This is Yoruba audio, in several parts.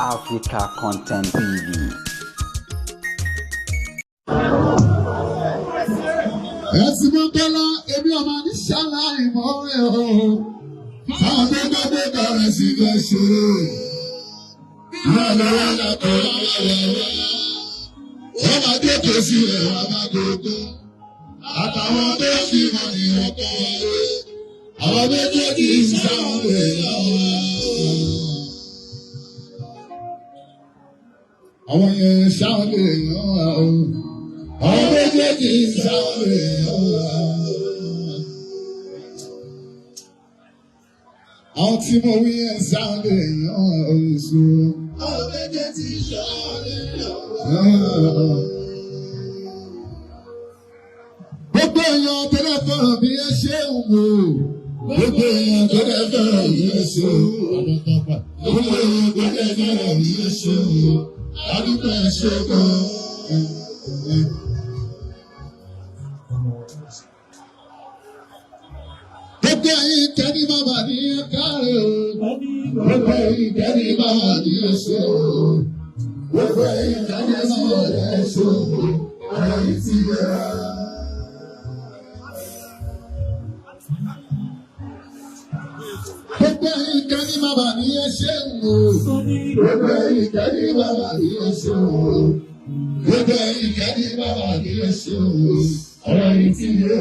Africa Content TV. Ẹ̀sìn mọ́tọ́lá èmi ọmọ ní ṣáláì mọ́ ẹ̀ o. Táwọn tó gbọ́dọ̀ bẹ̀rẹ̀ sí fẹ́ ṣe. Lọ́lọ́lọ́ kọ́ lọ́wọ́. Wọ́n máa jókòó sí ẹ̀rọ amágbogbo. Àtàwọn tó fi mọ̀ ní ọkọ̀ wọlé. Àwọn méjèèjì ń sáwọn èèyàn wa. Àwọn yẹn sáwọn èèyàn wa o. Àwọn méjèèjì ń sáwọn èèyàn wa. Àwọn tí mo wí yẹn sáwọn èèyàn wa o. Àwọn méjèèjì sáwọn èèyàn wa. Gbogbo èèyàn tó lè fọ̀rọ̀ bí ẹ ṣe ń wò. Gbogbo èèyàn tó lè fọ̀rọ̀ bí ẹ ṣe ń wò. Gbogbo èèyàn tó lè fọ̀rọ̀ bí ẹ ṣe ń wò. Adúgbò ẹ ṣe gan. Gbogbo ẹ̀yin kẹ́ni bàbá ní ẹ káre o. Gbogbo ẹ̀yin kẹ́ni bàbá ní ẹ ṣe o. Gbogbo ẹ̀yin kẹ́ni bàbá ní ẹ ṣe o. Ara yìí ti yẹ. Gbogbo ẹ̀yin kẹ́ni bàbá ní ẹ ṣe o. Gbogbo ẹ̀yin kẹ́ni bàbá ní ẹ ṣe o. Gbogbo ẹ̀yin kẹ́ni bàbá ní ẹ ṣe o. Ara yìí ti yẹ.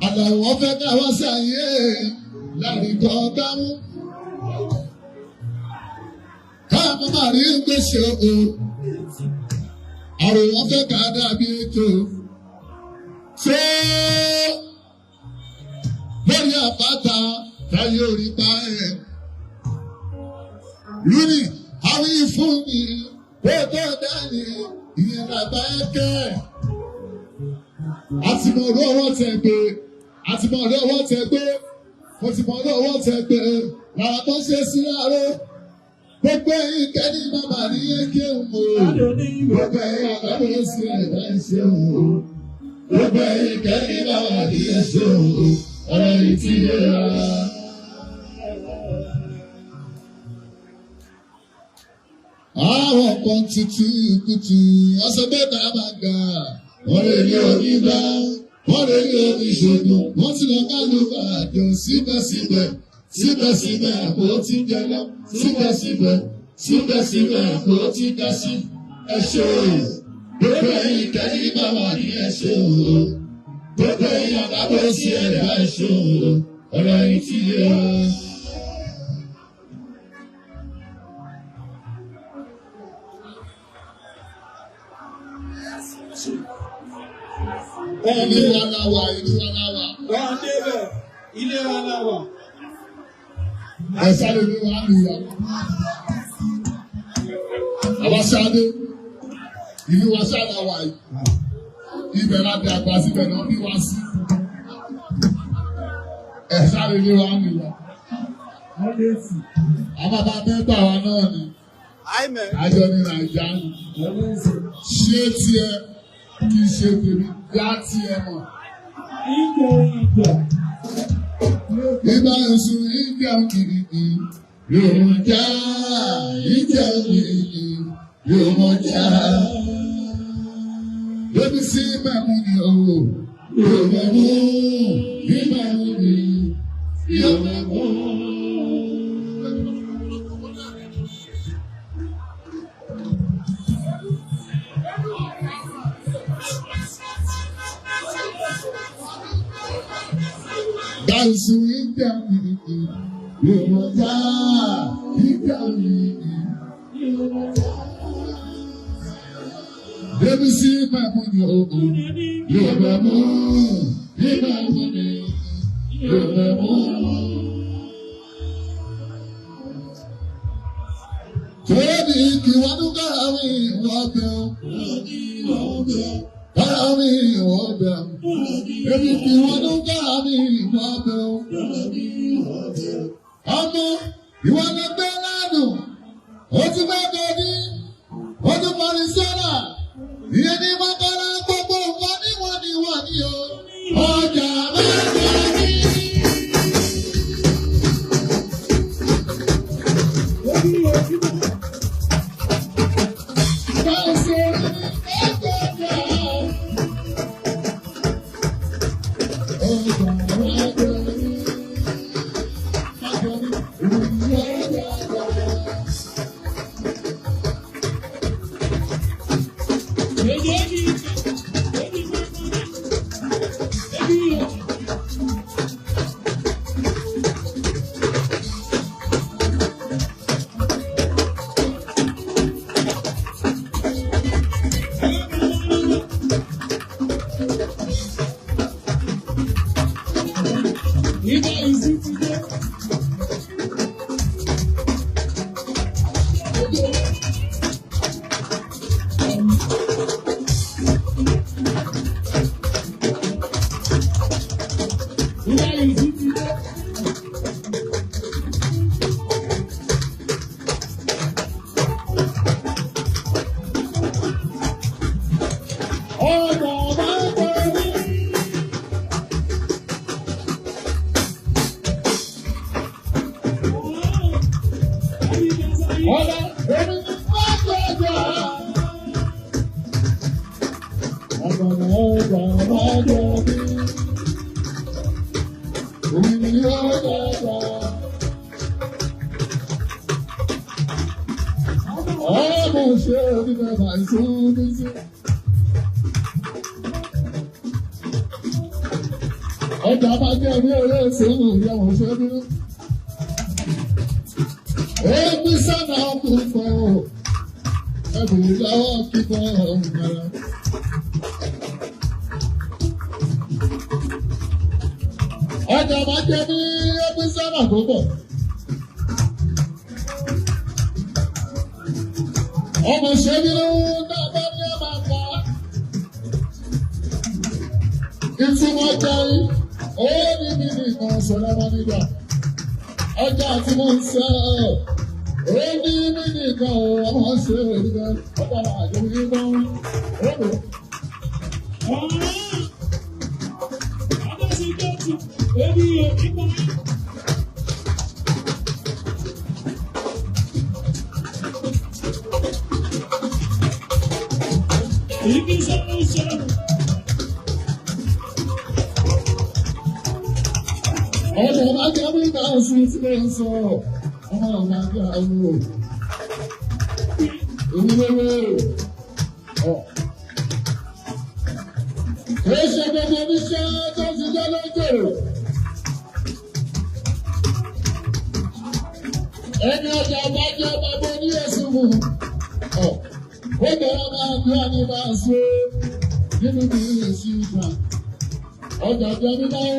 Àlàó fẹ́ ká wá sáyé láàrin kan dámú. Káàmú máa rí gbèsè o. Àròwọ́n fẹ́ ká dàbí ètò. Ṣé lórí àpáta táyé orí pa ẹ̀? Lónìí, àwọn ìfún mi kó tó dání ìyẹn làbá ẹ̀ kẹ́. Àtìmọ̀ ọ̀rọ̀ ọwọ́ tẹ̀ gbé. Àtìmọ̀ ọ̀rọ̀ ọwọ́ tẹ̀ gbé. Mo ti mọ̀ ọ̀rọ̀ ọwọ́ tẹ̀ gbé. Làrá tó ṣe sí láàárọ̀. Gbogbo ẹ̀yin kẹ́ni bàbá ní eke ń wò. Gbogbo ẹ̀yin àgbàdo sí ẹ̀dá ṣe ń wò. Gbogbo ẹ̀yin kẹ́ni bàbá ní ẹ̀ṣẹ̀ ń wò. Ọ̀rọ̀ yìí ti yé wa. Àwọn kan tutù kutù, ọ̀sẹ̀ bẹ́ẹ̀ bá máa ga. Wọ́n lè ní onígbà, wọ́n lè ní oníṣègùn, wọ́n ti lọ kálukú àjò síbẹ̀síbẹ̀, síbẹ̀síbẹ̀ àpò tí ń jẹ lọ, síbẹ̀síbẹ̀, síbẹ̀síbẹ̀ àpò tí ń ga sí. Ẹ ṣé o, gbogbo ẹ̀yin kẹ́ni bàbá ní ẹ ṣé o, gbogbo ẹ̀yin àbábọ̀ sí ẹ̀dá ẹ ṣé o, ọ̀rọ̀ yìí ti yé wa. Ilé wa la wà, ìlú wa la wà. Wọ́n á débẹ̀, ilé wa la wà. Ẹ sáré ní wàá lù wá. Àwa sáré, ìlú wa sáré wà yìí. Ibẹ̀ la dàgbà síbẹ̀ náà bí wá sí. Ẹ sáré ní wàá lù wá. Àwọn bàbá mẹ́ta wa náà ni. Àìmẹ̀. Àjọ ní Nàìjíríà. Ṣé tiẹ̀ kì í ṣe tèmi dá tiẹ̀ mọ̀? Ìgbà èso ìjẹun kìrìkì yóò mọ̀ já ìjẹun kìrìkì yóò mọ̀ já. Lóbi sí mẹ́mú ni o, yóò mẹ́mú, ní mẹ́mú ni, yóò mẹ́mú. Gàùsù ìjẹun kìrìkì yóò mọ̀ já ìjẹun kìrìkì yóò mọ̀ já. Débi sí mẹ́mú ni o, yóò mẹ́mú, ní mẹ́mú ni, yóò mẹ́mú. Tóbi kí wọ́n dún kára mi wọ́n bẹ̀ ọ́. Kára mi wọ́n bẹ̀ ọ́. Débi kí wọ́n dún kára mi wọ́n bẹ̀ ọ́. Ọmọ ìwọ ló gbé lánàá, ó ti gbé gòdì, ó ti parí sọ́nà. Ìyẹn ní mọ́kànlá gbogbo nǹkan níwọ̀n níwọ̀n ní o. Ọjà máa ń bọ̀ ní. Ọjà bá jẹ́ orí orí ìṣòro ìyá òun ṣe bínú. Èmi sọ́nà ọkùnrin kan ò, ẹ̀bùn lọ́wọ́ kíkọ́ ọ̀hún ara. Ọjà bá jẹ́ ní ẹbí sọ́nà tó bọ̀. Ọmọ ṣe bínú náà bá ní ẹ̀ máa pa. Ìtumọ̀ jẹ́ ó ní bí nìkan sọ̀rọ̀ wọn nígbà. Ọjà tí mo ń sọ ó ní bí nìkan ọmọ ṣe nígbà ọjà àjò nígbà ó lò. Ọjà bá jẹ́ bí káàsì tí ó ń sọ ọmọ ọmọ àgbà wo. Ìwúwéwé ọ̀. Kìí ṣe gbogbo oníṣẹ́ tó ti jẹ́ lójòrò. Ẹni ọjà bá jẹ́ bàbá oníyẹ̀sùn mú. Ọ̀. Ó bẹ̀rẹ̀ máa bí wọ́n ní máa ṣe nínú ìrísí ìgbà. Ọjà jẹ́ mímọ́.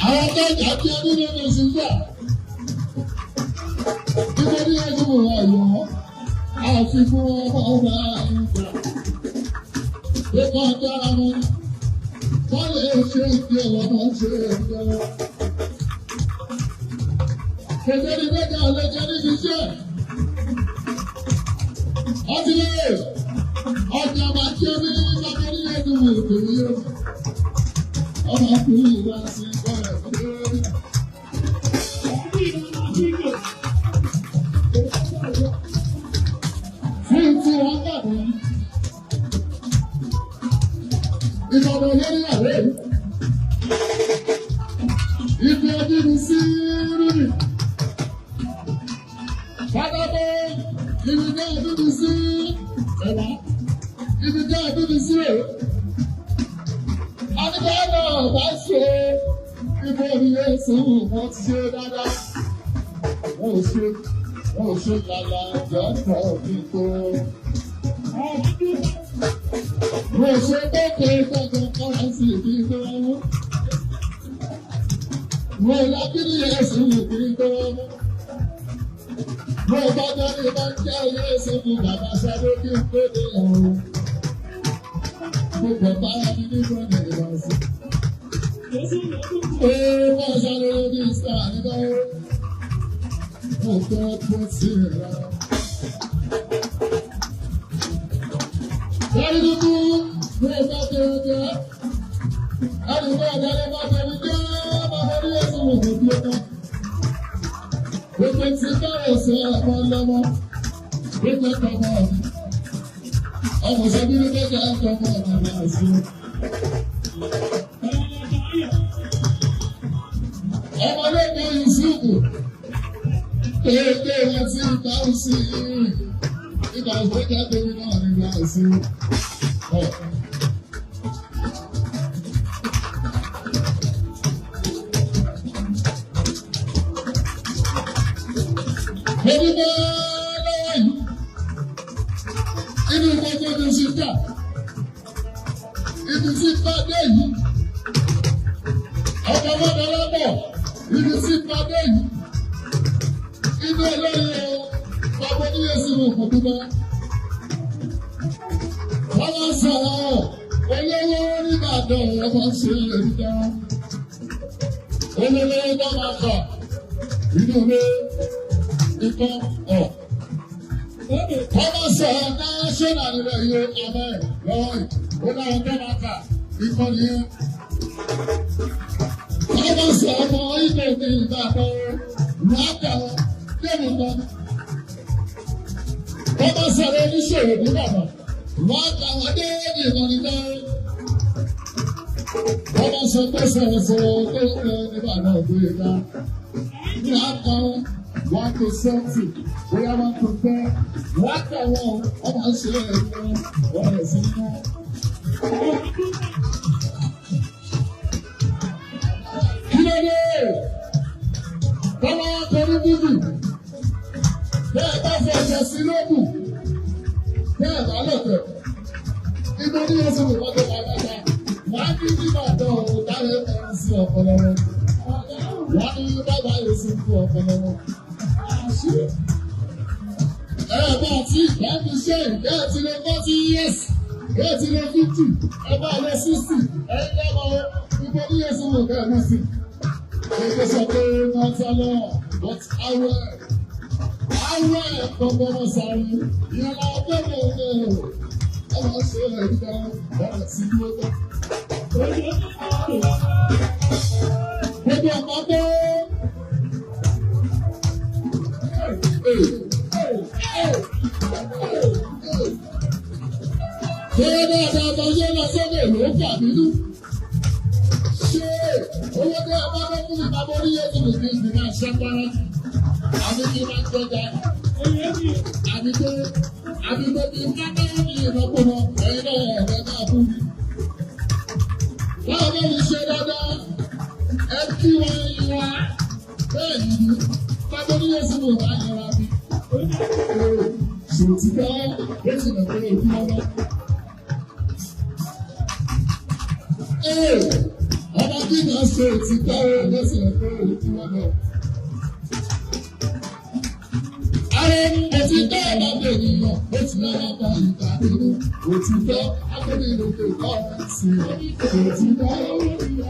Àwọn tó jà kí ẹni nínú ìṣúgbà, nítorí ẹ̀dùn ọ̀yọ́, àti fún ọmọ ọba ìgbà. Ìkọ̀ dára mọ́, wọ́n lè ṣe ìdí ọlọ́mọ ṣe ìdí ọlọ́. Kèké ní mẹ́ta ọ̀lẹ́jẹ́ ní ṣiṣẹ́. Ọtí lè ọjà máa ṣe mí ní bàbá onílé ìdúró ìpèrè yóò. Ọmọkùnrin ìwà sí bọ́ọ̀lù lórí. Fún tí wọ́n gbàgbọ́. Ìbàdàn lórí àwẹ̀ ibi ọdún mi sí rírì. Pátákó ibi jẹ́ ọdún mi sí ẹ̀wá. Ibi jẹ́ ọdún mi sí èrè. Àdìgbò náà bá ṣe ibo ìyẹn sùn wọ́n ti ṣe dáadáa. Wọ́n ò ṣe lálá jọ́pọ̀ bí tó. Mo ṣe kókó kókó kọ́ra sí ibi tó. Mo lákìrí ẹ̀sùn ibi tó. Mo bá dárí bá ń jẹ́ ilé ìsìnkú bàbá sáré kí n tó dé ọ̀run. Mo gbọ̀ bára mi nígbà nígbà sí. Ee, wọ́n sáré lórí ìsà nígbà wo. Mo gbọ́ tó sí ìlànà. Lórí dúdú ní ọjọ́ tẹ̀wọ̀tẹ̀. Ẹnì kan ọ̀dọ́lẹ̀ bá tẹ̀wé jẹ́ bàbá orí ẹ̀sùn wò kò dúró tán. Gbogbo ti bẹ̀rẹ̀ sọ ọmọ lọ́mọ. Gbogbo tọmọ mi. Ọmọ sọ́bí ló dé jẹ́ ọmọ ọmọ mi àti. Ọmọ lóko Yusufu. Kéèké wọn ti bá ń sí ìgbà ìgbẹ́jà tóbi náà ní ìgbà sí. Mo dúpẹ́ lọ́wọ́ yìí. Inú gbogbo ní síta. Ibi tí pàdé yìí. Ọkọ̀ mọ́tò lọ́pọ̀. Ibi tí pàdé yìí. Inú olóyè bàbá oníyèsí wò kò dúpẹ́. Wọ́n máa ń sọ̀rọ̀ olówó nígbàdàn ọmọ ṣe èyí dáná. Olówó bá máa kà inú ilé ikọ́ ọ̀. Wọ́n máa sọ̀rọ̀ náṣọ́nà nílẹ̀ yìí abẹ́ lọ́wọ́ yìí. Ó láwọn tó máa kà ikọ́ nìyẹn. Wọ́n máa sọ̀rọ̀ ọmọ ìgbà ní Ìbàdàn láàkà wọn débi kan. Wọ́n máa sọ̀rọ̀ oníṣòwò nígbàdàn láàkà wọn débi kan nìkan. Wọ́n máa sọ pé sọ̀rọ̀sọ̀rọ̀ tó ń lọ nígbàdàn ògbóyè ká. Láàkà wọn 1 to 70, bóyá 1 to 10, láàkà wọn wọ́n máa ń ṣe ẹ̀rọ wọ́n rẹ̀ sí nínú. Kí ló dé? Bọ́lá torí bíbí. Bẹ́ẹ̀ bá fọṣọ sí lókù. Bẹ́ẹ̀ bá lọ̀tẹ̀. Ibo ní oṣù tó wọ́n tó wà lọ́ta. Wọ́n á ní Ìbàdàn òun dáre ẹran sí ọpọlọ wọn. Wọ́n á ní bàbá yóò sì fún ọpọlọ wọn. Ẹ bá ti ìgbà fi ṣe ìgbà tí lè 40 years. Ẹ ti lè 50. Ẹ bá lọ 60. Ẹ ń lọ́mọ ibo ní oṣù tó kẹ́ ẹ̀ lọ́sìn. Èdè sọ pé wọ́n ta lọ, but awẹ́ awẹ́ gbogbo ọmọ sáré ìyẹn la bẹ̀rẹ̀ ọ̀rẹ́ o. Ọmọ ṣe ẹ̀dá ọ̀rẹ́ sí ní ọjọ́. Gbogbo ọmọ tó. Bẹ́ẹ̀ dáadáa bá ṣe lọ sókè ló ń fà nínú. Ṣé owó tí a bá fẹ́ fún mi bàbá oníyẹ tó lè fi ìgbìmọ̀ àṣàpárá? Àbí kí n máa gbọ́jà? Àbí pé àbí pé kí n máa náwó ní ìrọ́pò wọn ẹ̀yin náà ọ̀rẹ́ máa fún mi. Báwo bá mi ṣe dáadáa? Ẹ kí wọn yin wa. Bẹ́ẹ̀ ni bàbá oníyẹ sí mi ò bá yẹra mi. Ṣòtítọ́ ó ti nà pé ojú ọmọ. Ọba kí ni a ṣe òtítọ́ lọ́sẹ̀ pé ojú ọmọ. Ààrẹ òtítọ́ ọba ènìyàn ó ti lọ́wọ́ bá ìgbà nínú òtítọ́ akóbìnrin kò kọ́ sí i. Òtítọ́ òtítọ́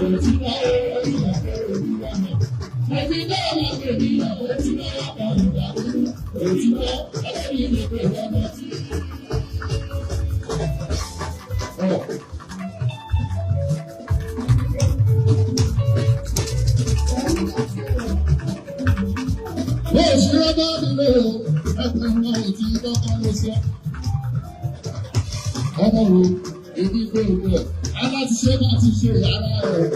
òtítọ́ ọba ènìyàn ó ti lọ́wọ́ bá ìgbà nínú òtítọ́ akóbìnrin kò kọ́ sí i. Bó o ṣe bá nílé o, ẹgbẹ̀rún náà ò ti kọ́kọ́ ló sọ. Ọmọ wo, èmi gbé òun rẹ̀, aláti ṣe bá ti ṣe ara rẹ̀.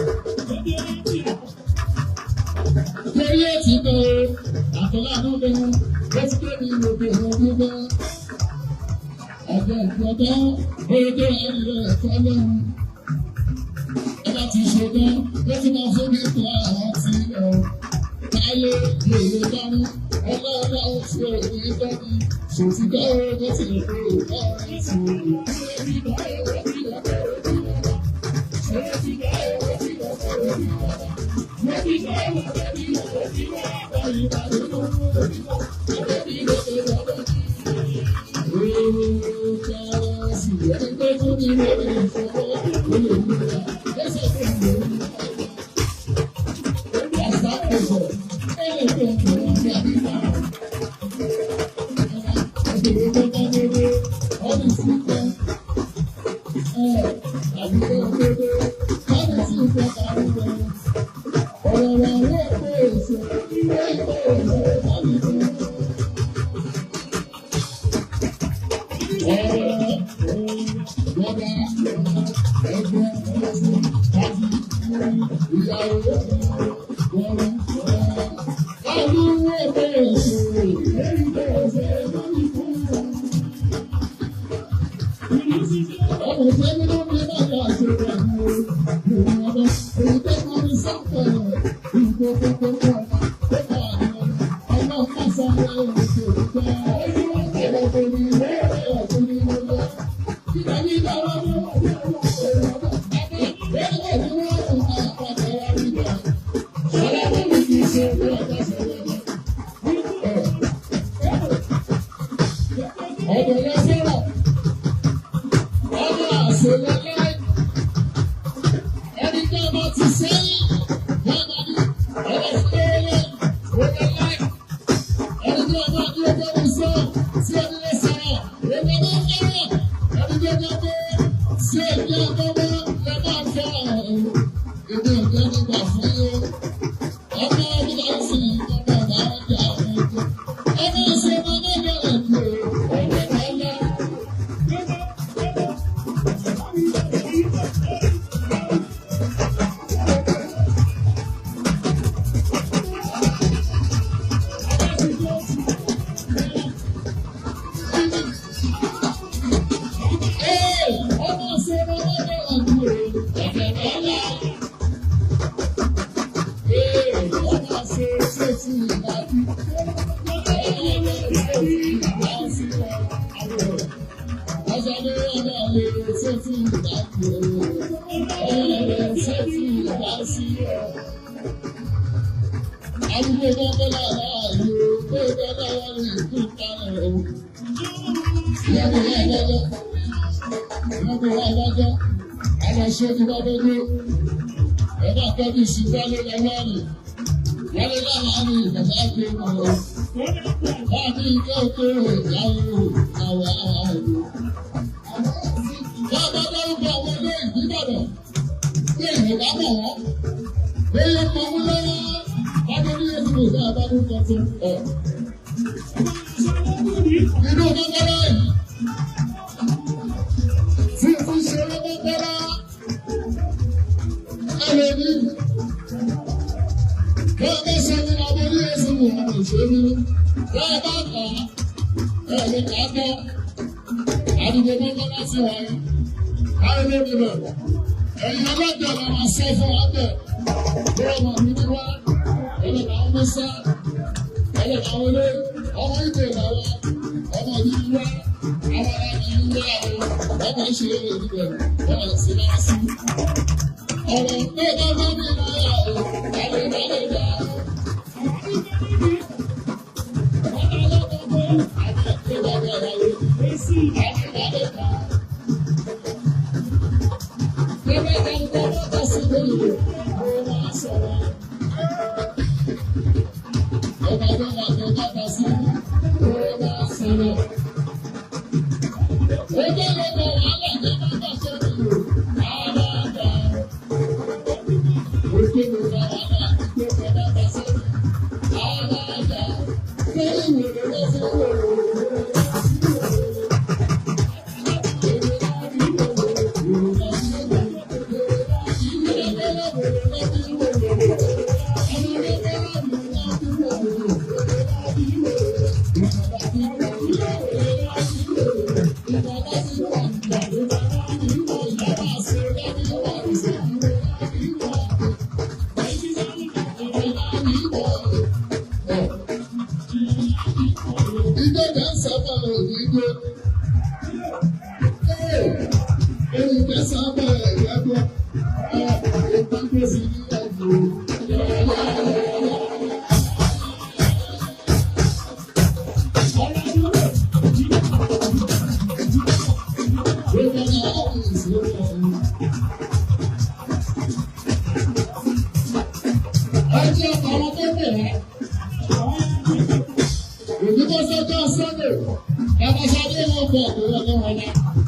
Torí ètí tó o, àtọ́lá náà lóhun, ó ti gbé mi lòdì òun gbígbẹ́. Ọjọ́ ìgbọ́tọ́, oye tó wà nílẹ̀ ẹ̀kọ́ lóhun. Ọba ti ṣe tán, ó ti máa fún mi tó àwọn tí ẹ̀ o. Táyé yòòyè dání, ọlọ́ọ̀lá oṣù òní dání, ṣòtítọ́ owó ti lè fi òkọ́ rẹ̀ sí i. Thank you. Òní bọ́ sọ́jọ́ Sunday, bàbá Sadé wọn bọ̀ tó yẹ kó wọn. Ọ̀la.